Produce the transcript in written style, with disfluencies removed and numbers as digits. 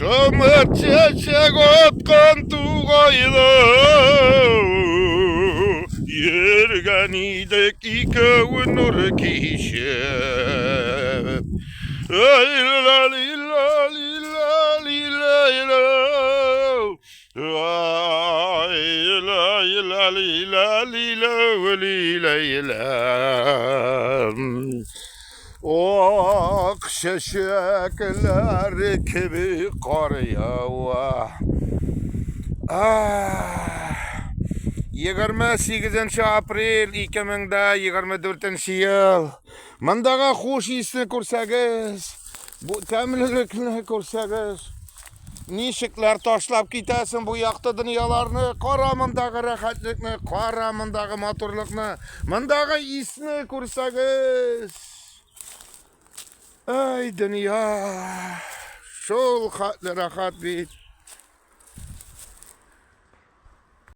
Шомырт чәчәк аткан тугайлы. Йөргән идек икәү нур кичеп. Ай ла ли ла ли ла ли ла ла. Ай ла ла ли ла ли ла ли ла ла. Ак чәчәкләр кеби кар ява. Ах, 28 апрель 2024 ел. Мондагы хуш исне күрсәгез, бу тәмлелекне күрсәгез, ничекләр ташлап китәсең бу якты дөньяларны, кара мондагы рәхәтлекне, кара мондагы матурлыкны, мондагы исне күрсәгез. Ай, дөнья, шул хәтле рәхәт бит.